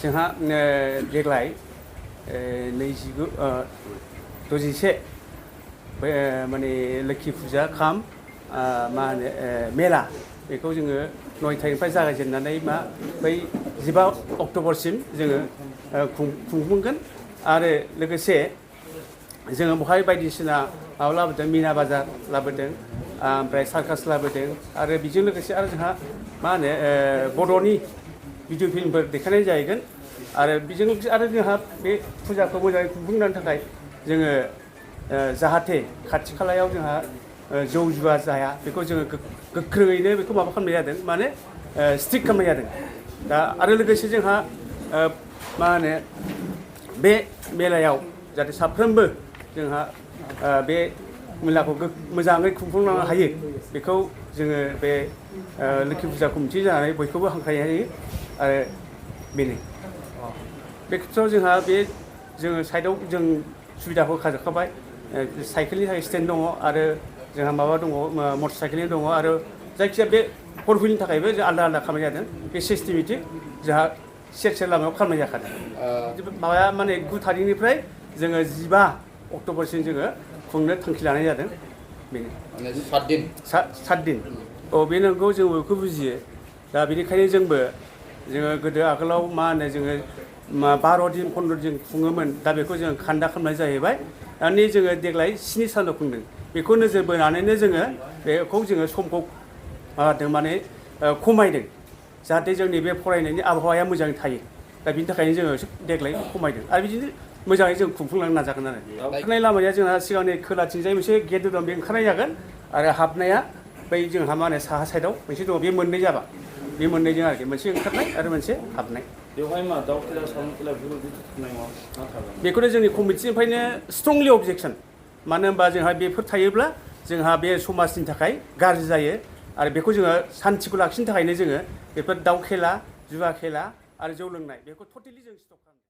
जोंहा देग्लाय 61 माने लोक्षि फुजा खाम मा होनो मेला बेखौ जोङो 9 थारिखनिफ्राय जागायजेननानै बै 15 अक्ट'बरसिम जोङो खुंफुंगोन आरो लोगोसे जोङो बहाय बायदिसिना माबा लाबोदों मिना बाजार लाबोदों ओमफ्राय सार्कास लाबोदों आरो बेजों लोगोसे आरो जोंहा मा होनो बर'नि भिडिअ फिल्मफोर देखायनाय जाहैगोन आरो बेजों लोगोसे आरो जोंहा बे फुजाखौ मोजाङै खुंफुंनो थाखाय जोङो जाहाथे खाथि खालायाव जोंहा जौ जुवा जाया बेखौ जोङो गोख्रोङैनो बेखौ माबा खालामनाय जादों माने स्ट्रिक्ट खालामनाय जादों दा आरो लोगोसे जोंहा मा होनो बे मेलायाव जाहाथे साफ्रोमबो जोंहा बे मेलाखौ मोजाङै खुंफुंलांनो हायो बेखौ जोङो बे लोक्षि फुजा कमिटि जानानै बयखौबो हांख्रायनाय जायो आरो बेनो बे खेथ्रआव जोंहा बे जोङो साइडआव जों सुबिदाखौ होखाजोबखाबाय साइकेलनि थाखाय स्टेन्ड दङ आरो जोंहा माबा दङ मटर साइकेलनि दङ आरो जायखिजाया बे फर हुइलनि थाखायबो जों आलादा आलादा खालामनाय जादों बे सिस्टेमेटिक जोंहा सेर लामायाव खालामनाय जाखादों माबाया माने 9 थारिखनिफ्राय जोङो 15 अक्ट'बरसिम जोङो खुंनो थांखि लानाय जादों बेनो 7 दिन बे नंगौ जों बेखौ बुजियो दा बेनिखायनो जोङो गोदो आगोलाव मा होनो जोङो 12 दिन 15 दिन खुङोमोन दा बेखौ जोङो खान्दा खालामनाय जाहैबाय दानि जोङो देग्लाय 7 सानाव खुंदों बेखौ नोजोर बोनानैनो जोङो बेखौ जोङो समखौ माबादों माने खमायदों जाहाथे जोंनि बे फरायनायनि आबहावाया मोजाङै थायो दा बिनि थाखायनो जोङो देग्लाय खमायदों आरो बिदिनो मोजाङै जों खुंफुंलांनो नाजागोन आरो ओंखारनाय लामाया जोंहा सिगांनि खोलाथिंजाय मोनसे गेट दं बे ओंखारनाय जागोन आरो हाबनाया बै जोंहा मा होनो साहा साइडआव मोनसे दङ बे मोननै जाबा बे मोननैजों आरोखि मोनसे ओंखारनाय आरो मोनसे हाबनाय बेवहाय मा दाउ खेला साउन्ड खेला बेफोरबायदि थानाय नङा बेखौनो जोंनि कमिटिनिफ्रायनो स्ट्रंलि अबजेक्सन मानो होनबा जोंहा बेफोर थायोब्ला जोंहा बे समाजनि थाखाय गाज्रि जायो आरो बेखौ जोङो सान्थिखौ लाखिनो थाखायनो जोङो बेफोर दाउ खेला जुवा खेला आरो जौ लोंनाय बेखौ टटेलि जों स्टप खालामो